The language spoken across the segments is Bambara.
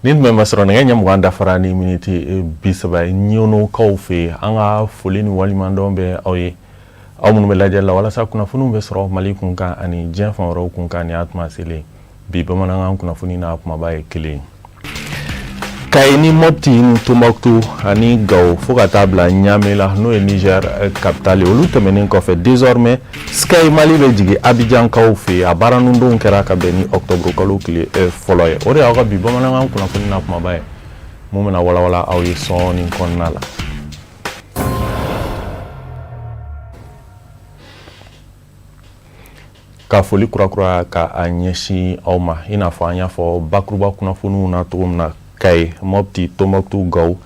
Nin tun bɛ masɔrɔ nɛgɛ ɲɛ 20 dafara ni miniti 30 ye ɲɔnɔkaw fɛ yen. An ka foli ni waleɲumandɔn bɛ aw ye, aw minnu bɛ lajɛli la walasa kunnafoniw bɛ sɔrɔ Mali kunkan ani diɲɛ fan wɛrɛw kunkan. Nin y'a tuma selen bi bamanankan kunnafoni n'a kumaba ye kelen. Kayi ni Mopti ni Tombouctou ani Gao fo ka taa bila Niamey la, n'o ye Niger capitale ye, olu tɛmɛnen kɔfɛ, désormais Sky Mali bɛ jigin Abidjankaw fɛ yen. A baara nundonw kɛra ka bɛn ni octobre kalo tile fɔlɔ ye. O de y'aw ka bi bamanankan kunnafoni n'a kumaba ye, mun bɛna walawala aw ye sɔɔni kɔnɔna la. Ka foli kurakura ka a ɲɛsin aw ma, i n'a fɔ an y'a fɔ bakuruba kunnafoniw na cogo min na, Kayi, Mopti, Tombouctou, Gao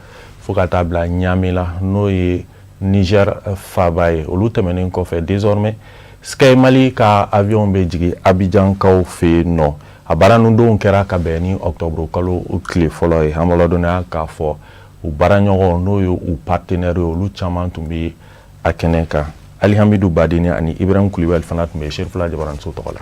fo ka taa bila Niamey la, n'o ye Niger faaba ye, olu tɛmɛnen kɔfɛ, désormais Sky Mali ka avion bɛ jigin Abidjankaw fɛ yen nɔ. A baara nundonw kɛra ka bɛn ni octobre kalo tile fɔlɔ ye. An b'a ladɔnniya k'a fɔ u baaraɲɔgɔn, n'o ye u partenaire ye, olu caman tun bɛ a kɛnɛ kan. Alihamidu Badeni ani Ibrahim Kulibali fana tun bɛ Serifula Jabaraniso tɔgɔ la.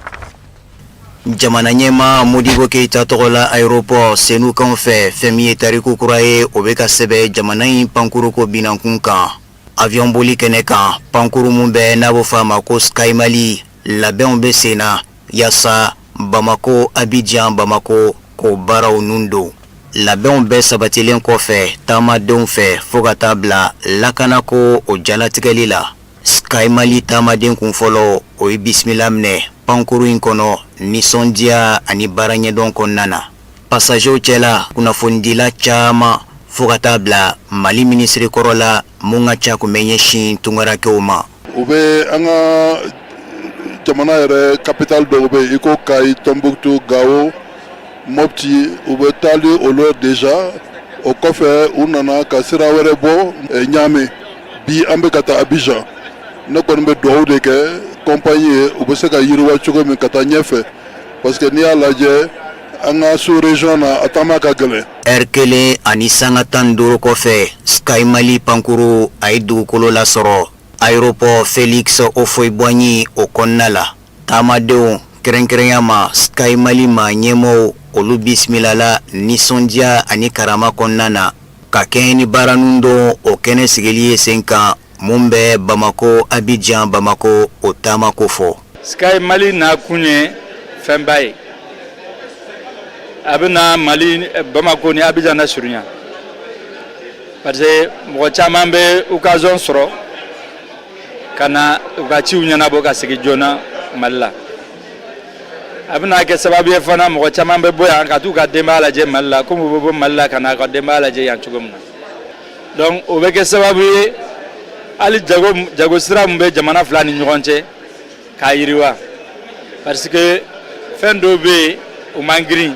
Jamana ɲɛmaa Modibo Keyita tɔgɔ la aéroport Senukaw fɛ, fɛn min ye tariku kura ye, o bɛ ka sɛbɛn jamana in pankuruko binankun kan. Avion boli kɛnɛ kan, pankuru min bɛ n'a bɛ fɔ a ma ko Sky Mali, labɛnw bɛ sen na yaasa Bamako Abidjan Bamako k'o baaraw nun don. Labɛnw bɛɛ sabatilen kɔfɛ taamadenw fɛ fo ka taa bila lakanako o jalatigɛli la, Sky Mali taamaden kun fɔlɔ o ye bisimila minɛ pankuru in kɔnɔ nisɔndiya ani baara ɲɛdɔn kɔnɔna na. Passagerw cɛla kunnafonidila caman fo ka taa bila Mali minisiri kɔrɔ la mun ka ca kun bɛ ɲɛsin tunkarankew ma. U bɛ an ka jamana yɛrɛ capitale dɔw bɛ yen i ko Kayi, Tombouctou, Gao, Mopti, u bɛ taali olu déjà. O kɔfɛ, u nana ka sira wɛrɛ bɔ Niamey. Bi an bɛ ka taa Abidjan. Ne kɔni bɛ dugawu de kɛ compagnie ye, u bɛ se ka yiriwa cogo min ka taa ɲɛfɛ, parce que n'i y'a lajɛ an ka sous région na, a taama ka gɛlɛn. Ɛri kelen ani sanga 15 kɔfɛ, Sky Mali pankuru a ye dugukolo lasɔrɔ aéroport Félix Houphouët-Boigny o kɔnɔna la. Taamadenw, kɛrɛnkɛrɛnya ma Sky Mali ma ɲɛmɔgɔw, olu bisimilala nisɔndiya ani karama kɔnɔna na ka kɛɲɛ ni baara nun don o kɛnɛ sigili ye sen kan mun bɛ Bamako Abidjan Bamako o taama ko fɔ. Sky Mali nakun ye fɛnba ye, a bɛna Mali Bamako ni Abidjan lasurunya, parce que mɔgɔ caman bɛ occasion sɔrɔ ka na u ka ciw ɲɛnabɔ ka segin joona Mali la. A bɛna kɛ sababu ye fana, mɔgɔ caman bɛ bɔ yan ka t'u ka denbaya lajɛ Mali la, komi u bɛ bɔ Mali la ka na ka denbaya lajɛ yan cogo min na. Donc o bɛ kɛ sababu ye hali jago jago sira min bɛ jamana fila ni ɲɔgɔn cɛ k'a yiriwa, parce que fɛn dɔw bɛ yen, u man girin,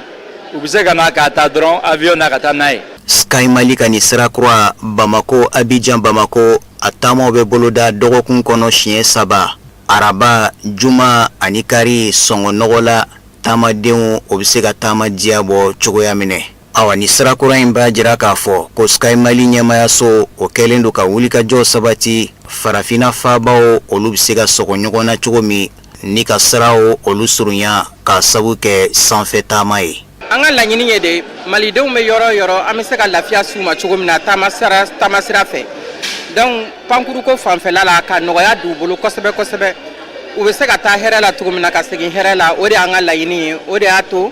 u bɛ se ka na k'a ta dɔrɔn avion na ka taa n'a ye. Sky Mali ka nin sira kura Bamako Abidjan Bamako, a taamaw bɛ boloda dɔgɔkun kɔnɔ siɲɛ saba, araba, juma ani kari, sɔngɔ nɔgɔ la, taamadenw o bɛ se ka taama diya bɔ cogoya minɛ. Awa, ni sira kura in b'a jira k'a fɔ ko Sky Mali ɲɛmayaso o kɛlen don ka wulikajɔ sabati farafinna faabaw olu bɛ se ka sɔgɔ ɲɔgɔn na cogo min ni ka siraw olu surunya k'a sabu kɛ sanfɛ taama ye. An ka laɲini ye de, malidenw bɛ yɔrɔ o yɔrɔ, an bɛ se ka lafiya s'u ma cogo min na taama sira fɛ. Donc pankuruko fanfɛla la, ka nɔgɔya d'u bolo kosɛbɛ kosɛbɛ, u bɛ se ka taa hɛrɛ la cogo min na ka segin hɛrɛ la, o de y'an ka laɲini ye. O de y'a to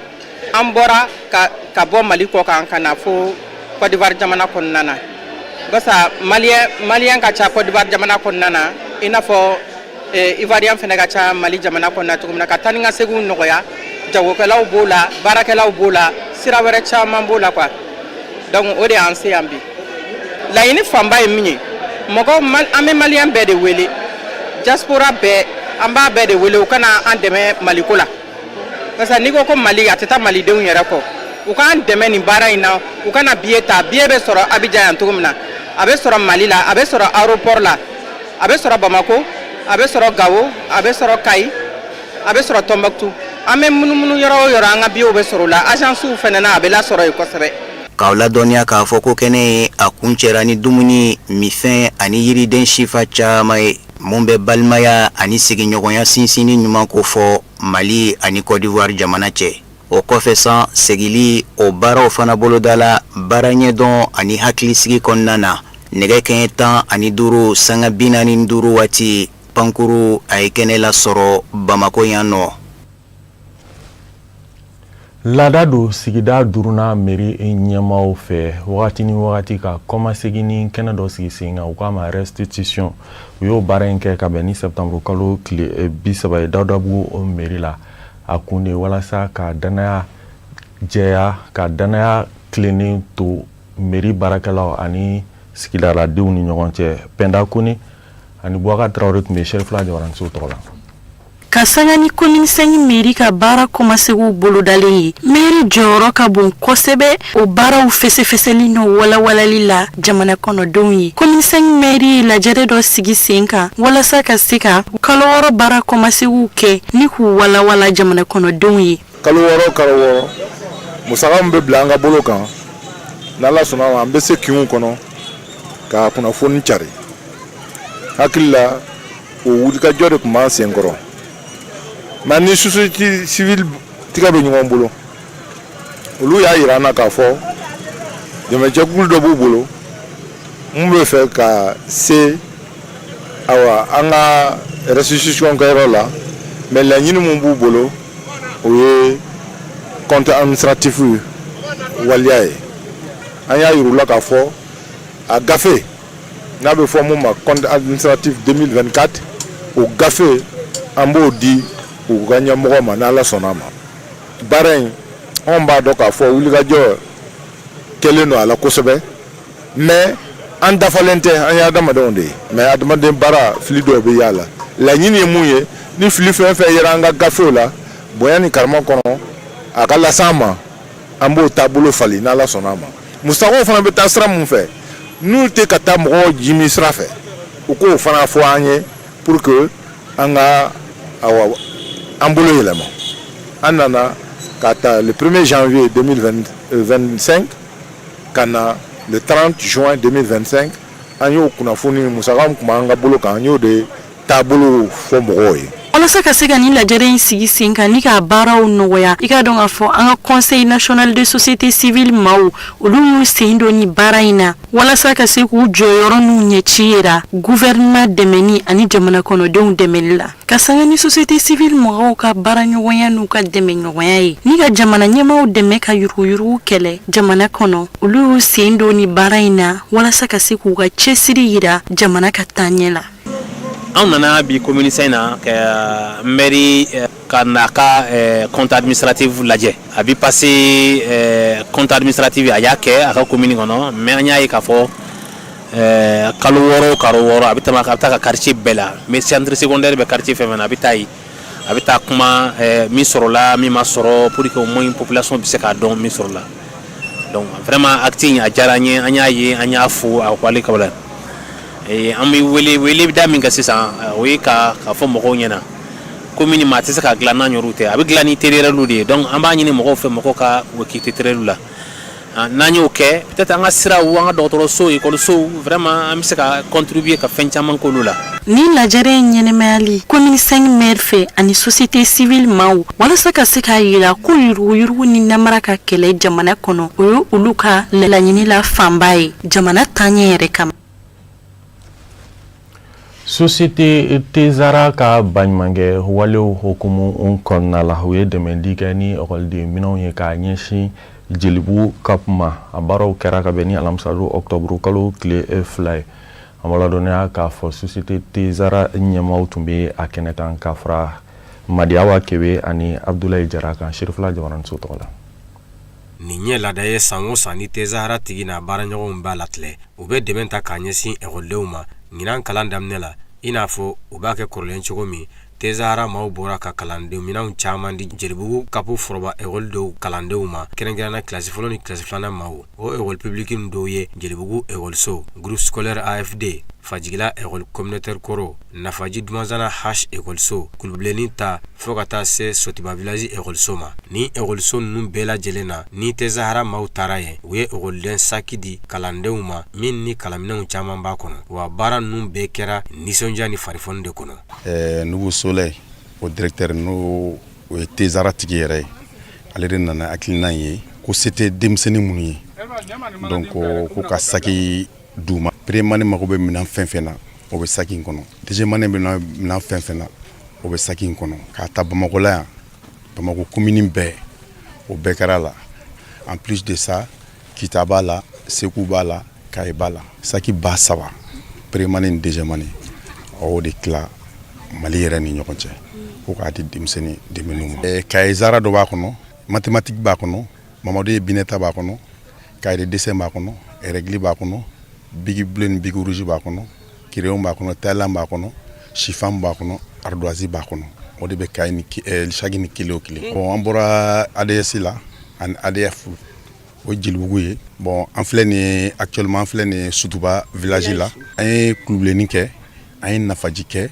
an bɔra ka bɔ Mali kɔ kan ka na fo Côte d'Ivoire jamana kɔnɔna na, barisa malien ka ca Côte d'Ivoire jamana kɔnɔna na, i n'a fɔ ivoirien fana ka ca Mali jamana kɔnɔna cogo min na, ka taa ni ka seginw nɔgɔya. Jagokɛlaw b'o la, baarakɛlaw b'o la, sira wɛrɛ caman b'o la quoi. Donc o de y'an se yan bi. Laɲini fanba ye min ye, mɔgɔw, an bɛ malien bɛɛ de wele, diaspora bɛɛ, an b'a bɛɛ de wele u kana an dɛmɛ Maliko la, parce que n'i ko ko Mali, a tɛ taa malidenw yɛrɛ kɔ. U k'an dɛmɛ nin baara in na, u kana billet ta. Billet bɛ sɔrɔ Abidjan yan cogo min na, a bɛ sɔrɔ Mali la, a bɛ sɔrɔ aéroport la, a bɛ sɔrɔ Bamako, a bɛ sɔrɔ Gao, a bɛ sɔrɔ Kayi, a bɛ sɔrɔ Tombouctou. An bɛ munumunu yɔrɔ o yɔrɔ, an ka billetw bɛ sɔrɔ o la. Agencew fana na, a bɛ lasɔrɔ yen kosɛbɛ. K'aw ladɔnniya k'a fɔ ko kɛnɛ ye a kuncɛra ni dumuni, minfɛn ani yiriden sifa caman ye mun bɛ balimaya ani sigiɲɔgɔnya sinsinni ɲuman ko fɔ Mali ani Côte d'Ivoire jamana cɛ. O kɔfɛ san segili o baaraw fana bolodala baara ɲɛdɔn ani hakilisigi kɔnɔna na. Nɛgɛ kɛɲɛ 15 sanga 45 waati, pankuru a ye kɛnɛ lasɔrɔ Bamakɔ yan nɔ. Laada don sigida duurunan mairie ɲɛmaaw fɛ, wagati ni wagati, ka kɔmasegin ni kɛnɛ dɔ sigi sen kan, u k'a ma restitution. U y'o baara in kɛ ka bɛn ni septembre kalo tile 30 ye Dawudabugu mairie la. A kun de ye walasa ka danaya jɛya, ka danaya tilennen to mairie baarakɛlaw ani sigidaladenw ni ɲɔgɔn cɛ. Pɛnda Kone ani Buwaka Tarawele tun bɛ Serifula Jabaraniso tɔgɔ la. Ka sanga ni commune 5 mairie ka baara kɔmasegiw bolodalen ye, mairie jɔyɔrɔ ka bon kosɛbɛ o baaraw fɛsɛfɛsɛli n'o walawalali la jamana kɔnɔdenw ye. Commune 5 mairie ye lajɛrɛ dɔ sigi sen kan walasa ka se ka kalo 6 baara kɔmasegiw kɛ ni k'u walawala jamana kɔnɔdenw ye. Kalo 6, kalo 6, musaka min bɛ bila an ka bolo kan, n'Ala sɔnna ma, an bɛ se kinw kɔnɔ ka kunnafoni cari. Hakili la, o wulikajɔ de tun b'an sen kɔrɔ. Mais ni société civile tigɛ bɛ ɲɔgɔn bolo, olu y'a yira an na k'a fɔ dɛmɛjɛkulu dɔ b'u bolo mun bɛ fɛ ka se, awa, an ka restitution kɛyɔrɔ la. Mais laɲini mun b'u bolo, o ye compte administratif waleya ye. An y'a yir'u la k'a fɔ a gafe n'a bɛ fɔ mun ma compte administratif 2024, o gafe, an b'o di u ka ɲɛmɔgɔ ma, n'Ala sɔnna a ma. Baara in, anw b'a dɔn k'a fɔ wulikajɔ kɛlen don a la kosɛbɛ, mais an dafalen tɛ, an ye adamadenw de ye. Mais adamaden baara, fili dɔw bɛ y'a la. Laɲini ye mun ye? Ni fili fɛn fɛn yera an ka gafew la, bonya ni karama kɔnɔ, a ka las'an ma, an b'o taabolo falen, n'Ala sɔnna a ma. Musakaw fana bɛ taa sira mun fɛ, n'u tɛ ka taa mɔgɔw jimi sira fɛ, u k'o fana fɔ an ye pour que an ka, awa, an bolo yɛlɛma. An nana ka taa le 1er janvier 2025 ka na le 30 juin 2025, an y'o kunnafoni, musaka min tun b'an ka bolo kan, an y'o de taabolo fɔ mɔgɔw ye. Walasa ka se ka nin lajɛrɛ in sigi sen kan ni k'a baaraw nɔgɔya, i k'a dɔn k'a fɔ an ka Conseil national de société civile maaw, olu y'u sen don ni baara in na walasa ka se k'u jɔyɔrɔ n'u ɲɛci yira gouvernement dɛmɛni ani jamana kɔnɔdenw dɛmɛli la. Ka sanga ni société civile mɔgɔw ka baaraɲɔgɔnya n'u ka dɛmɛɲɔgɔnya ye ni ka jamana ɲɛmaw dɛmɛ ka yuruguyurugu kɛlɛ jamana kɔnɔ, olu y'u sen don ni baara in na walasa ka se k'u ka cɛsiri yira jamana ka taaɲɛ la. Anw nana bi commune 5 na ka mairie ka n'a ka compte administratif lajɛ. A bi passé compte administratif, a y'a kɛ a ka commune kɔnɔ, mais an y'a ye k'a fɔ kalo 6, kalo 6, a bɛ tɛmɛ, a bɛ taa ka quartier bɛɛ la. Mais centre secondaire bɛ quartier fɛn fɛn na, a bɛ taa yen, a bɛ taa kuma min sɔrɔla, min ma sɔrɔ, pour que au moins population bɛ se k'a dɔn min sɔrɔla. Donc vraiment, acte in a diyara an ye, an y'a ye, an y'a fo a ko ale kabala. An bɛ wele wele da min kɛ sisan, o ye ka fɔ mɔgɔw ɲɛna commune maa tɛ se ka dilan n'an yɛrɛw tɛ, a bɛ dilan ni teriyɛriw de ye. Donc an b'a ɲini mɔgɔw fɛ, mɔgɔw ka u k'i teriyɛriw la. N'an y'o kɛ, peut-être an ka siraw, an ka dɔgɔtɔrɔsow, ekɔlisow, vraiment an bɛ se ka contribuer ka fɛn caman k'olu la. Ni lajɛrɛ in ɲɛnɛmayali commune 5 maire fɛ ani société civile maaw walasa ka se k'a yira ko yuruguyurugu ni namara ka kɛlɛ jamana kɔnɔ, o ye olu ka laɲini la fanba ye jamana taaɲɛ yɛrɛ kama. Société Tezara ka baɲumankɛ walew hukumu kɔnɔna la, u ye dɛmɛdi kɛ ni ekɔliden minɛnw ye k'a ɲɛsin Jelibugu CAP ma. A baaraw kɛra ka bɛn ni alamisadon octobre kalo tile 2 ye. An b'a ladɔnniya k'a fɔ société Tezara ɲɛmaaw tun bɛ a kɛnɛ kan, ka fara Madiyawa Kebe ani Abudulayi Jara kan, Serifula Jabaraniso tɔgɔ la. Nin ye laada ye, san o san, ni Tezahara tigi n'a baaraɲɔgɔnw b'a latigɛ, u bɛ dɛmɛ ta k'a ɲɛsin ekɔlidenw ma. Ɲinan kalan daminɛ la, i n'a fɔ u b'a kɛ kɔrɔlen cogo min, Tezahara maaw bɔra ka kalanden minɛnw caman di Jelibugu CAP foroba ekɔli dɔw kalandenw ma, kɛrɛnkɛrɛnnenya kilasi fɔlɔ ni kilasi filanan maaw. O ekɔli public dɔw ye Jelibugu ekɔliso, groupe scolaire AFD, Fajigila école communautaire kɔrɔ, Nafaji Dumanzana H ekɔliso, Kulubilenni ta, fo ka taa se Sotiba village ekɔliso ma. Ni ekɔliso ninnu bɛɛ lajɛlen na, ni Tezahara maaw taara yen, u ye ekɔliden saki di kalandenw ma min ni kalanminɛnw caman b'a kɔnɔ. Wa baara ninnu bɛɛ kɛra nisɔndiya ni farifoni de kɔnɔ. Nouveau Soleil, o directeur, n'o o ye Tezara tigi yɛrɛ ye. Ale de nana hakilina ye ko se tɛ denmisɛnnin minnu ye, donc ko ka saki d'u ma. Première année mago bɛ minɛn fɛn fɛn na, o bɛ saki in kɔnɔ. Deuxième année bɛ minɛn fɛn fɛn na, o bɛ saki in kɔnɔ. K'a ta Bamakɔ la yan, Bamakɔ commune bɛɛ, o bɛɛ kɛra la. En plus de ça, Kita b'a la, Segu b'a la, Kayi b'a la. Saki 3000, première année ni deuxième année, o de tila Mali yɛrɛ ni ɲɔgɔn cɛ ko k'a di denmisɛnnin denmisɛnninw ma. Kaye Zara dɔ b'a kɔnɔ, mathématique b'a kɔnɔ, Mamadu ye Bineta b'a kɔnɔ, cahier de dessin b'a kɔnɔ, règle b'a kɔnɔ, bic bleu ni bic rouge b'a kɔnɔ, crayon b'a kɔnɔ, taillant b'a kɔnɔ, chiffon b'a kɔnɔ, ardoise b'a kɔnɔ. O de bɛ cahier ni saki ni kelen o kelen. Bon, an bɔra ADS la ani ADF, o ye Jelibugu ye. Bon, an filɛ nin ye, actuellement an filɛ nin ye Sutuba village la. An ye Kulubilenni kɛ, an ye Nafaji kɛ,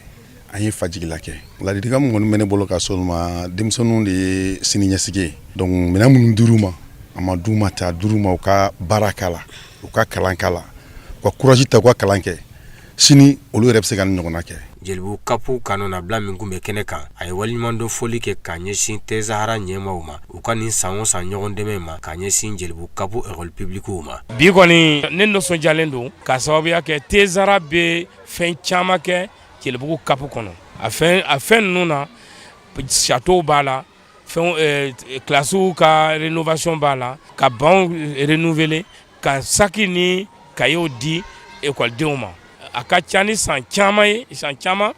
an ye Fajigila kɛ. Ladilikan min kɔni bɛ ne bolo ka s'olu ma, denmisɛnninw de ye sini ɲɛsigi ye. Donc minɛn minnu dir'u ma, a ma d'u ma ten, a dir'u ma u ka baara k'a la, u ka kalan k'a la, u ka courage ta, u ka kalan kɛ. Sini olu yɛrɛ bɛ se ka nin ɲɔgɔnna kɛ. Jelibugu CAP ka nɔnabila min tun bɛ kɛnɛ kan, a ye waleɲumandɔn foli kɛ ka ɲɛsin Tezahara ɲɛmaaw ma, u ka nin san o san ɲɔgɔn dɛmɛ ma ka ɲɛsin Jelibugu CAP école publiquew ma. Bi kɔni, ne nisɔndiyalen don ka sababuya kɛ Tezara bɛ fɛn caman kɛ Jelibugu CAP kɔnɔ. A fɛn ninnu na, château b'a la, fɛn kilasiw ka rénovation b'a la, ka bancs renouveler, ka saki ni kayew di ekɔlidenw ma. A ka ca ni san caman ye, san caman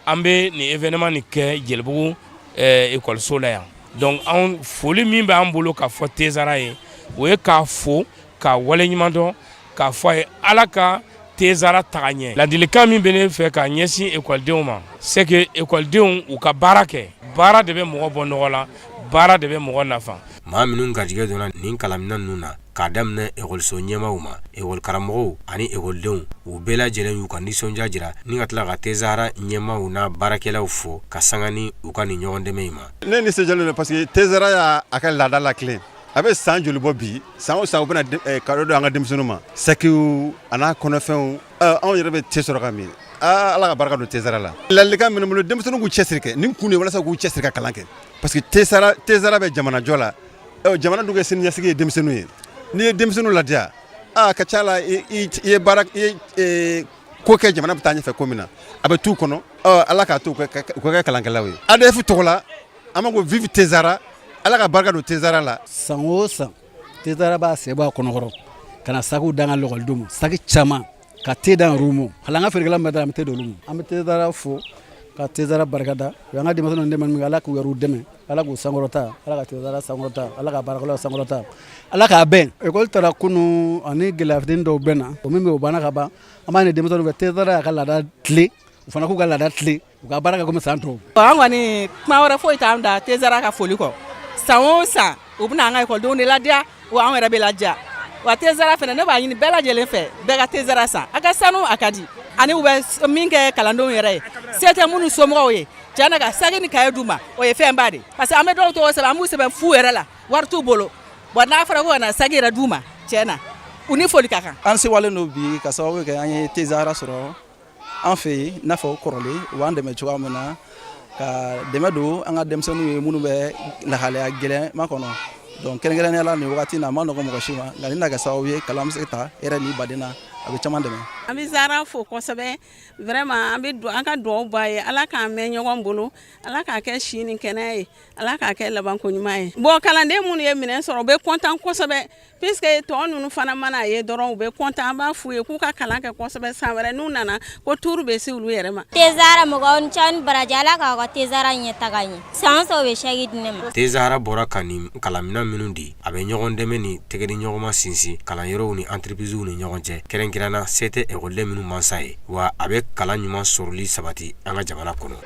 an bɛ nin événement nin kɛ Jelibugu ekɔliso la yan. Donc anw, foli min b'an bolo ka fɔ Tezara ye, o ye k'a fo, k'a waleɲuman dɔn, k'a fɔ a ye Ala ka Tezara taga ɲɛ. Ladilikan min bɛ ne fɛ ka ɲɛsin ekɔlidenw ma, c'est que ekɔlidenw u ka baara kɛ. Baara de bɛ mɔgɔ bɔ nɔgɔ la, baara de bɛ mɔgɔ nafa. Maa minnu garijɛgɛ donna nin kalanminɛn ninnu na, k'a daminɛ ekɔliso ɲɛmaaw ma, ekɔlikaramɔgɔw ani ekɔlidenw, u bɛɛ lajɛlen y'u ka nisɔndiya jira ni ka tila ka Tezahara ɲɛmaaw n'a baarakɛlaw fo ka sanga ni u ka nin ɲɔgɔn dɛmɛ in ma. Ne nisɔndiyalen don parce que Tezara y'a ka laada latilen. A bɛ san joli bɔ bi, san o san u bɛna cadeau don an ka denmisɛnninw ma, sakiw a n'a kɔnɔfɛnw. Anw yɛrɛ bɛ te sɔrɔ ka min. Ala ka barika don Tezara la. Ladilikan min bolo, denmisɛnninw k'u cɛsiri kɛ nin kun de walasa k'u cɛsiri ka kalan kɛ, parce que Tezara bɛ jamanajɔ la. Jamana dun ka siniɲɛsigi ye denmisɛnninw ye. N'i ye denmisɛnninw ladiya, a ka ca la i ye baara, i ye ko kɛ jamana bɛ taa ɲɛfɛ ko min na, a bɛ t'u kɔnɔ. Ala k'a to u ka kɛ kalankɛlaw ye. ADF tɔgɔ la, an b'a ko vive Tezara, Ala ka barika don Tezara la. San o san, Tezara b'a sen bɔ a kɔnɔkɔrɔ ka na sakiw d'an ka lɔkɔlidenw ma, saki caman, ka te d'an yɛrɛw ma. Hali an ka feerekɛla min bɛ an bɛ te d'olu ma. An bɛ Tezara fo ka Tezara barikada. U y'an ka denmisɛnninw dɛmɛ min kɛ, Ala k'u yɛrɛw dɛmɛ, Ala k'u sankɔrɔta, Ala ka Tezara sankɔrɔta, Ala ka baarakɛlaw sankɔrɔta, Ala k'a bɛn. Ekɔli taara kunun ani gɛlɛya fitinin dɔw bɛ na, o min bɛ o banna ka ban. An b'a ɲini denmisɛnninw fɛ, Tezara y'a ka laada tilen, u fana k'u ka laada tilen, u ka baara kɛ komi san tɔw. An kɔni, kuma wɛrɛ foyi t'an da Tezara ka foli kɔ. San o san, u bɛna an ka ekɔlidenw de ladiya, wa anw yɛrɛ bɛ ladiya. Wa Tezara fana, ne b'a ɲini bɛɛ lajɛlen fɛ, bɛɛ ka Tezara san, a ka sanu, a ka di, ani u bɛ min kɛ kalandenw yɛrɛ ye, se tɛ minnu somɔgɔw ye, tiɲɛ na, ka saki ni kaye d'u ma, o ye fɛnba de, parce que an bɛ dɔw tɔgɔ sɛbɛn, an b'u sɛbɛn fu yɛrɛ la, wari t'u bolo. Bon, n'a fɔra ko ka na saki yɛrɛ d'u ma, tiɲɛ na, u ni foli ka kan. An sewalen don bi ka sababu kɛ an ye Tezara sɔrɔ an fɛ yen. I n'a fɔ kɔrɔlen, u b'an dɛmɛ cogoya min na ka dɛmɛ don an ka denmisɛnninw ye minnu bɛ lahalaya gɛlɛnma kɔnɔ. Donc kɛrɛnkɛrɛnnenya la, nin wagati na, a ma nɔgɔ mɔgɔ si ma, nka nin na kɛ sababu ye kalan bɛ se ka ta hɛrɛ ni baden na, a bɛ caman dɛmɛ. An bɛ Zara fo kosɛbɛ vraiment. An bɛ an ka dugawu b'a ye, Ala k'an mɛn ɲɔgɔn bolo, Ala k'a kɛ si ni kɛnɛya ye, Ala k'a kɛ labanko ɲuman ye. Bon, kalanden minnu ye minɛn sɔrɔ, u bɛ content kosɛbɛ, puisque tɔ ninnu fana mana ye dɔrɔn, u bɛ content. An b'a f'u ye k'u ka kalan kɛ kosɛbɛ, san wɛrɛ n'u nana, ko tour bɛ se olu yɛrɛ ma. Tezara mɔgɔw ni ca ni baraji, Ala k'aw ka Tezara ɲɛ taga ɲɛ. San o san, u bɛ saki di ne ma. Tezahara bɔra ka nin kalanminɛn minnu di, a bɛ ɲɔgɔn dɛmɛ ni tɛgɛdiɲɔgɔnma sinsin kalanyɔrɔw ni entreprises ni ɲɔgɔn cɛ, kɛrɛnkɛrɛnna se tɛ ekɔliden minnu mansa ye, wa a bɛ kalan ɲuman sɔrɔli sabati an ka jamana kɔnɔ.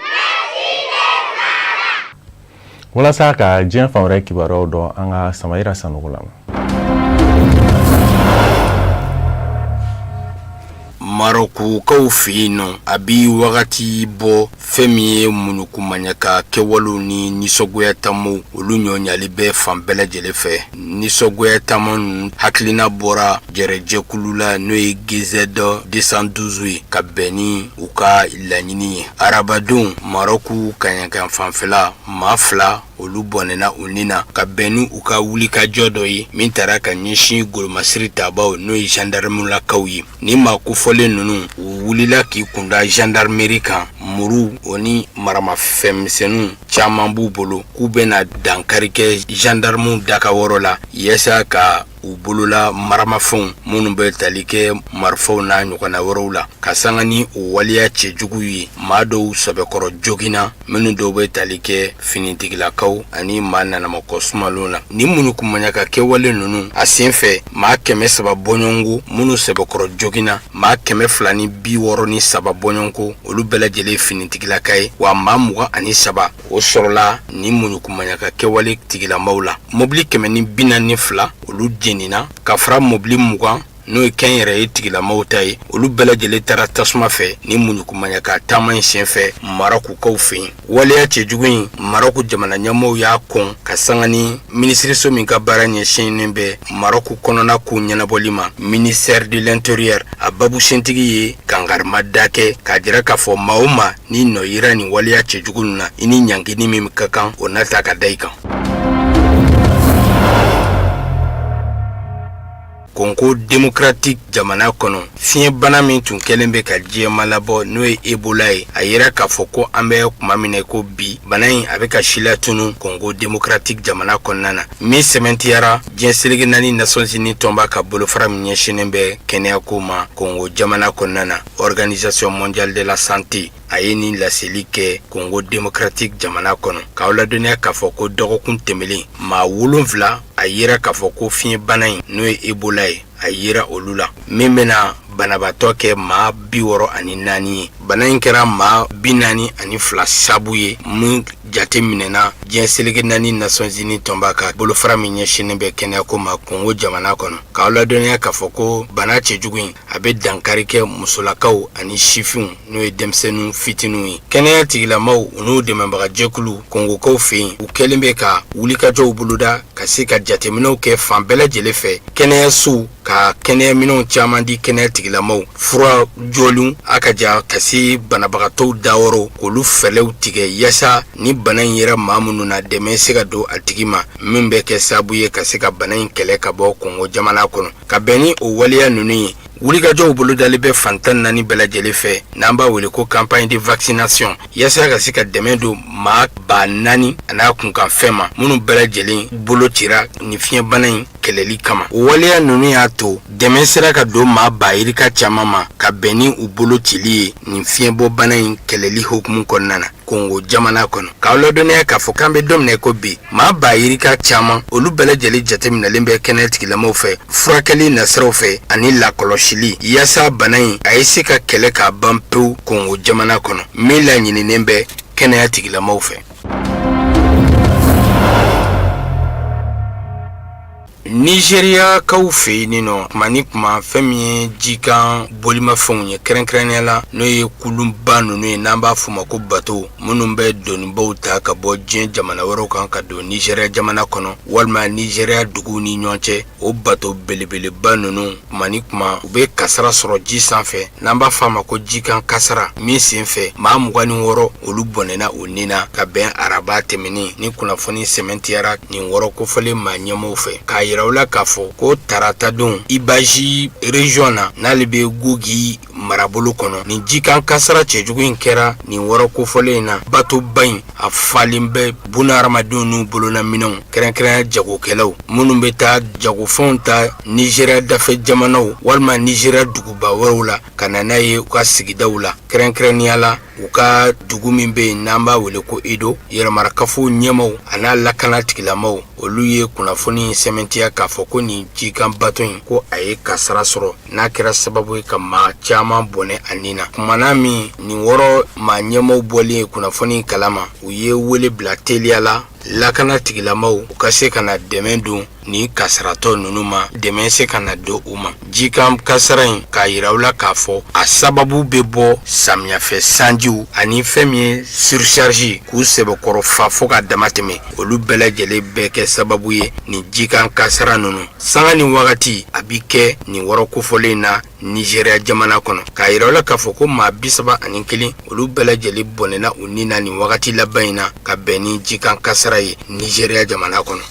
Walasa ka diɲɛ fan wɛrɛ kibaruyaw dɔn, an ka Samayira Sanogo lamɛn. Marɔkukaw fɛ yen nɔ, a bi wagati bɔ, fɛn min ye munukumaɲaka kɛwalew ni nisɔngoya taamaw, olu ɲɔɲali bɛ fan bɛɛ lajɛlen fɛ. Nisɔngoya taama ninnu hakilina bɔra jɛrɛjɛkulu la, n'o ye GZ 212 ye, ka bɛn ni u ka laɲini ye. Arabadon, Marɔku kaɲaka fanfɛla, maa 2 olu bɔnɛna u ni na ka bɛn ni u ka wulikajɔ dɔ ye min taara ka ɲɛsin golomasiri tabaw n'o ye gendarmelakaw ye. Ni maa kofɔlen ninnu u wulila k'i kunda gendarmerie kan, muru o ni maramafɛnmisɛnninw caman b'u bolo k'u bɛna dankari kɛ gendarmew dakawɔrɔ la yaasa ka u bolola maramafɛnw minnu bɛ tali kɛ marifaw n'a ɲɔgɔnna wɛrɛw la. Ka sanga ni o waleya cɛjugu ye, maa dɔw sɛbɛkɔrɔ joginna, minnu dɔw bɛ tali kɛ finitigilakaw ani maa nanamakɔ sumalenw na. Nin munukumaɲaka kɛwale ninnu a senfɛ, maa 300 bɔɲɔgɔnko minnu sɛbɛkɔrɔ joginna, maa 263 bɔɲɔgɔnko, olu bɛɛ lajɛlen finitigilaka ye, wa maa 23 o sɔrɔla nin munukumaɲaka kɛwale tigilamaw la. Mobili 142 olu jenina ka fara mobili 20 n'o ye kɛnyɛrɛye tigilamaw ta ye, olu bɛɛ lajɛlen taara tasuma fɛ ni munukumaɲaka taama in senfɛ Marɔkukaw fɛ yen. Waleya cɛjugu in, Marɔku jamana ɲɛmɔgɔw y'a kɔn ka sanga ni minisiriso min ka baara ɲɛsinnen bɛ Marɔku kɔnɔna kow ɲɛnabɔli ma, ministère de l'intérieur, a babusentigi ye kangarimada kɛ k'a jira k'a fɔ maa o maa n'i nɔ yera nin waleya cɛjugu ninnu na, i ni ɲangini min ka kan, o na ta ka da i kan. Kongo démocratique jamana kɔnɔ, fiɲɛbana min tun kɛlen bɛ ka diɲɛmaa labɔ n'o ye Ebola ye, a yira k'a fɔ ko an bɛ kuma min na ko bi, bana in a bɛ ka silatunu Kongo démocratique jamana kɔnɔna na, min sɛmɛntiyara diɲɛ seleke naani Nations Unies tɔnba ka bolofara min ɲɛsinnen bɛ kɛnɛyako ma Kongo jamana kɔnɔna na, Organisation mondiale de la santé. A ye nin laseli kɛ Kongo démocratique jamana kɔnɔ, k'aw ladɔnniya k'a fɔ ko dɔgɔkun tɛmɛlen maa 7 a yira k'a fɔ ko fiɲɛbana in n'o ye Ebola ye, a yira olu la, min bɛna banabaatɔ kɛ maa 64 ye. Bana in kɛra maa 42 sabu ye min jate minɛna diɲɛ seleke naani Nations Unies tɔnba ka bolofara min ɲɛsinnen bɛ kɛnɛyako ma Kongo jamana kɔnɔ. K'aw ladɔnniya k'a fɔ ko bana cɛjugu in a bɛ dankari kɛ musolakaw ani sifinw n'o ye denmisɛnnin fitininw ye. Kɛnɛya tigilamaw u n'u dɛmɛbagajɛkulu Kongokaw fɛ yen, u kɛlen bɛ ka wulikajɔw boloda ka se ka jateminɛw kɛ fan bɛɛ lajɛlen fɛ, kɛnɛyasow ka kɛnɛyaminɛnw caman di kɛnɛya tigilamaw, fura jɔlenw a ka ja ka se banabagatɔw dayɔrɔ, k'olu fɛlɛw tigɛ yaasa ni bana in yera maa minnu na, dɛmɛ se ka don a tigi ma min bɛ kɛ sababu ye ka se ka bana in kɛlɛ ka bɔ Kongo jamana kɔnɔ. Ka bɛn ni o waleya ninnu ye, wulikajɔw bolodalen bɛ fan 14 bɛɛ lajɛlen fɛ, n'an b'a wele ko campagne de vaccination, yaasa ka se ka dɛmɛ don maa 4000 a n'a kunkanfɛn ma minnu bɛɛ lajɛlen bolo cira nin fiɲɛbana in kɛlɛli kama. O waleya ninnu y'a to dɛmɛ sera ka don maa ba yirika caman ma ka bɛn ni u bolo cili ye nin fiɲɛbɔbana in kɛlɛli hukumu kɔnɔna na Kongo jamana kɔnɔ. K'aw ladɔnniya k'a fɔ k'an bɛ don min na ko bi, maa ba yirika caman olu bɛɛ lajɛlen jateminɛlen bɛ kɛnɛya tigilamaw fɛ furakɛli nasiraw fɛ ani lakɔlɔsili, yaasa bana in a ye se ka kɛlɛ k'a ban pewu Kongo jamana kɔnɔ, min laɲininen bɛ kɛnɛya tigilamaw fɛ. Nizeriyakaw fɛ yen nɔ, kuma ni kuma fɛn min ye jikan bolimafɛnw ye, kɛrɛnkɛrɛnnenya la n'o ye kulunba ninnu ye n'an b'a f'o ma ko bato, minnu bɛ donibaw ta ka bɔ diɲɛ jamana wɛrɛw kan ka don Nizeriya jamana kɔnɔ walima Nizeriya duguw ni ɲɔgɔn cɛ, o bato belebeleba ninnu kuma ni kuma u bɛ kasara sɔrɔ ji sanfɛ n'an b'a f'a ma ko jikan kasara, min senfɛ maa 26 olu bɔnɛna u ni na ka bɛn araba tɛmɛnen ni kunnafoni sɛmɛntiyara nin wɔrɔ kofɔlen maa ɲɛmɔgɔw fɛ, k'a yira u la k'a fɔ ko taratadon Ibaji région na n'ale bɛ Kogi marabolo kɔnɔ, nin jikan kasara cɛjugu in kɛra nin wɔrɔ kofɔlen in na. Batoba in a falen bɛ bunahadamadenw n'u bololaminɛnw, kɛrɛnkɛrɛnya jagokɛlaw minnu bɛ taa jagofɛnw ta Nizeriya dafɛ jamanaw walima Nizeriya duguba wɛrɛw la ka na n'a ye u ka sigidaw la, kɛrɛnkɛrɛnnenya la u ka dugu min bɛ yen n'an b'a wele ko Edo. Yɛrɛmarakafo ɲɛmaaw a n'a lakana tigilamaw olu ye kunnafoni in sɛmɛntiya k'a fɔ ko nin jikan bato in ko a ye kasara sɔrɔ n'a kɛra sababu ye ka maa caman bɔnɛ a ni na. Kumana min nin wɔrɔ maa ɲɛmaaw bɔlen ye kunnafoni kalama, u ye wele bila teliya la lakana tigilamaw u ka se ka na dɛmɛ don nin kasaratɔ ninnu ma, dɛmɛ se ka na don u ma. Jikan kasara in k'a yira u la k'a fɔ a sababu bɛ bɔ samiyafɛ sanjiw ani fɛn min ye surcharge k'u sɛbɛkɔrɔ fa fo ka dama tɛmɛ, olu bɛɛ lajɛlen bɛ kɛ sababu ye nin jikan kasara ninnu sanga ni wagati a bɛ kɛ nin wɔrɔ kofɔlen in na Nizeriya jamana kɔnɔ. K'a yira u la k'a fɔ ko maa 31 olu bɛɛ lajɛlen bɔnɛna u ni na nin wagati laban in na ka bɛn ni jikan kasara. sira ye Nizeriya jamana kɔnɔ.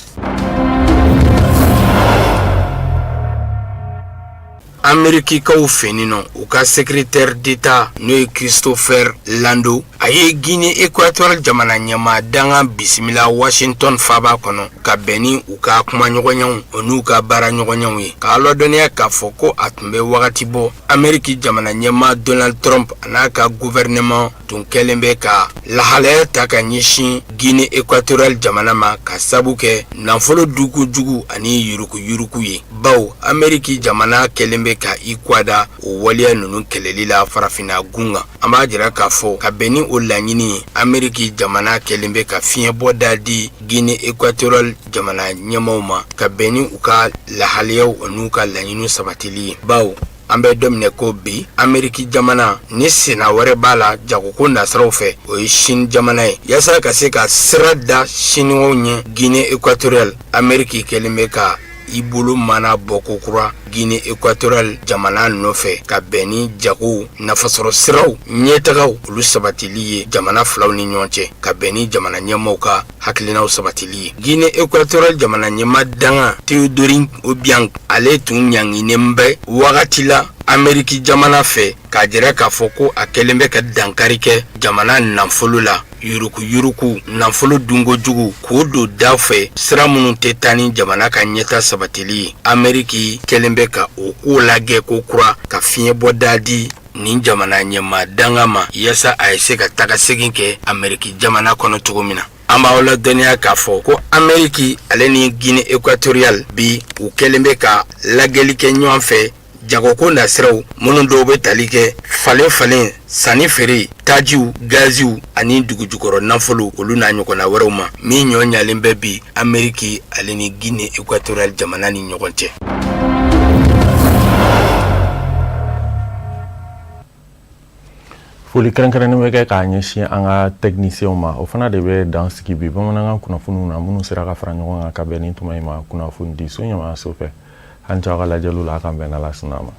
Amerikikaw fɛ yen nɔ, u ka secrétaire d'État n'o ye Christopher Landau, a ye Guinée Équatoriale jamana ɲɛmaa dankan bisimila Washington faaba kɔnɔ ka bɛn ni u ka kumaɲɔgɔnyaw o n'u ka baaraɲɔgɔnyaw ye, k'a ladɔnniya k'a fɔ ko a tun bɛ wagati bɔ Ameriki jamana ɲɛmaa Donald Trump an'a ka gouvernement tun kɛlen bɛ ka lahalaya ta ka ɲɛsin Guinée Équatoriale jamana ma ka sabu kɛ nafolo dunko jugu ani yuruguyurugu ye, bawo Ameriki jamana kɛlen bɛ ka i kwada o waleya ninnu kɛlɛli la farafinna gun kan. An b'a jira k'a fɔ ka bɛn ni o laɲini ye, Ameriki jamana kɛlen bɛ ka fiɲɛbɔda di Guinée Équatoriale jamana ɲɛmaaw ma ka bɛn ni u ka lahalayaw n'u ka laɲiniw sabatili ye, bawo an bɛ don min na ko bi, Ameriki jamana ni senna wɛrɛ b'a la jagoko nasiraw fɛ, o ye Chine jamana ye. Yaasa ka se ka sira da Siniwaw ɲɛ Guinée Équatoriale, Ameriki kɛlen bɛ ka i bolo mana bɔ kokura Guinée Équatoriale jamana nɔfɛ ka bɛn ni jago nafasɔrɔ siraw ɲɛtagaw olu sabatili ye jamana filaw ni ɲɔgɔn cɛ, ka bɛn ni jamana ɲɛmaaw ka hakilinaw sabatili ye. Guinée Équatoriale jamana ɲɛmaa dankan Teodorin Obiang, ale tun ɲanginen bɛ wagati la Ameriki jamana fɛ k'a jira k'a fɔ ko a kɛlen bɛ ka dankari kɛ jamana nafolo la, yuruguyurugu, nafolo dunko jugu, k'o don da fɛ sira minnu tɛ taa ni jamana ka ɲɛta sabatili ye. Ameriki kɛlen bɛ ka o ko lajɛ ko kura ka fiɲɛbɔda di nin jamana ɲɛmaa dankan ma yaasa a ye se ka taga segin kɛ Ameriki jamana kɔnɔ cogo min na. An b'aw ladɔnniya k'a fɔ ko Ameriki ale ni Guinée Équatoriale bi, u kɛlen bɛ ka lajɛli kɛ ɲɔgɔn fɛ jagoko nasiraw minnu dɔw bɛ tali kɛ falen falen, sanni feere, tajiw, gaziw ani dugujukɔrɔ nafolo, olu n'a ɲɔgɔnna wɛrɛw ma, min ɲɔ ɲalen bɛ bi Ameriki ale ni Guinée Équatoriale jamana ni ɲɔgɔn cɛ. Foli kɛrɛnkɛrɛnnen bɛ kɛ k'a ɲɛsin an ka tɛkinisiyɛnw ma. O fana de bɛ dan sigi bi bamanankan kunnafoniw na minnu sera ka fara ɲɔgɔn kan ka bɛn ni tuma in ma kunnafonidiso ɲɛmaayaso fɛ. An c'aw ka lajɛliw la, a k'an bɛn n'Ala sɔnna a ma.